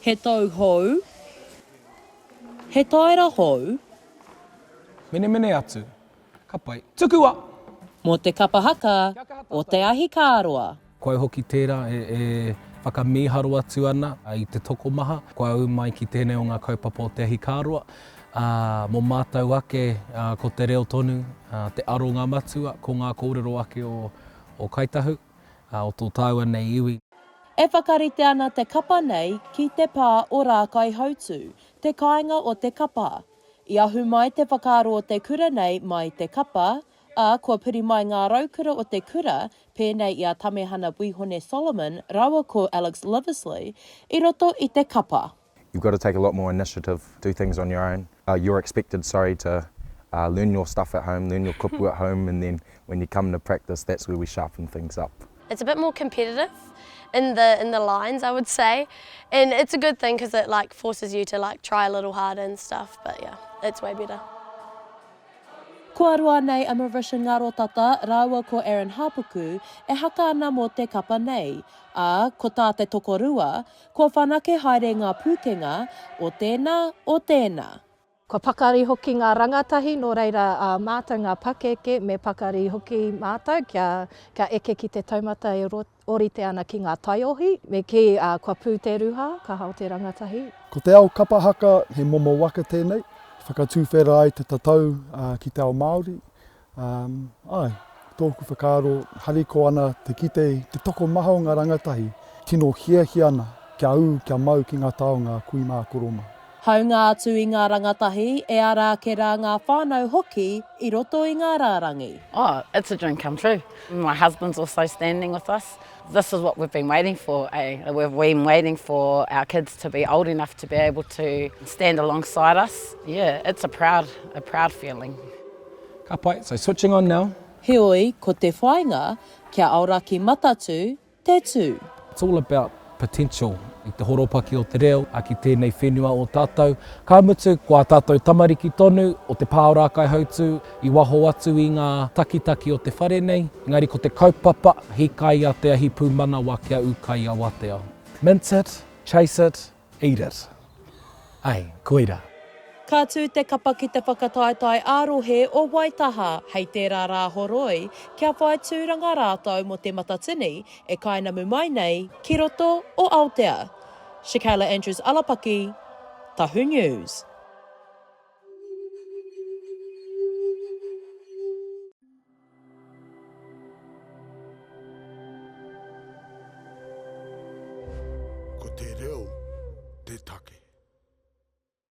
He tou hou, he taera hou. Menemene atu. Ka pai. Tukua! Mō te kapa haka o Te Ahikāroa. Ko au hoki tērā e whakamīharo atu ana i te tokomaha kua ū mai ki tēnei o ngā kaupapa o Te Ahikāroa. Ā, mō mātou ake, ko te reo tonu te aronga matua, ko ngā kōrero ake o Kāi Tahu, o tō tāua nei iwi. E whakarite ana te kapa nei ki te pā o Rākaihautū, te kāinga o te kapa. I ahu mai te whakaaro o te kura nei mai te kapa, ā, kua piri mai ngā raukura o te kura, pēnei i a Tamehana Wihone Solomon rāua ko Alex Livesley, i roto i te kapa. You've got to take a lot more initiative, do things on your own. You're expected, sorry, to learn your stuff at home, learn your kupu at home and then when you come to practice that's where we sharpen things up. It's a bit more competitive in the in the lines I would say and it's a good thing because it like forces you to like try a little harder and stuff but yeah it's way better. Kua roa nei a Marisha Ngarotata rāua ko Aaron Hapuku e haka ana mō te kapa nei, ā, ko tā te tokorua, kua whanake haere ngā pūkenga o tēnā, o tēnā. Kua pakari hoki ngā rangatahi, nō reira ā mātou ngā pakeke me pakari hoki mātou kia, kia eke ki te taumata e ōrite ana ki ngā taiohi, me kī, ā, kua pū te ruha, kaha o te rangatahi. Ko te ao kapa haka he momo waka tēnei, whakatūwhera ai te tatau ki te ao Māori, Āe, tōku whakaaro hariko ana te kite i te tokomaha o ngā rangatahi tino hiahia ana kia ū, kia mau ki ngā taonga a kui mā koro mā. Hāunga atu i ngā rangatahi, e ara ake rā ngā whānau hoki i roto i ngā rārangi. Oh, it's a dream come true. My husband's also standing with us. This is what we've been waiting for, eh? We've been waiting for our kids to be old enough to be able to stand alongside us. Yeah, it's a proud, a proud feeling. Ka pai, so switching on now. Heoi, ko te whāinga, kia aoraki matatū te tū. It's all about potential i te horopaki o te reo ki tēnei whenua o tātou. Ka mutu, ko ā tātou tamariki tonu o te pā o Rākaihautū i waho atu i ngā takitaki o te whare nei, engari ko te kaupapa, hīkaia te ahi pūmanawa kia ūkaiawatea. Mint it, chase it, Eat it. Ai, koira. Ka tū te kapa ki te whakataetae ā-rohe o Waitaha hei tērā Rāhoroi kia whai tūranga rātou mō Te Matatini e kainamu mai nei ki roto o Aotea. Shakayla Andrews Alapaki, Tahu News. Ko te reo te take.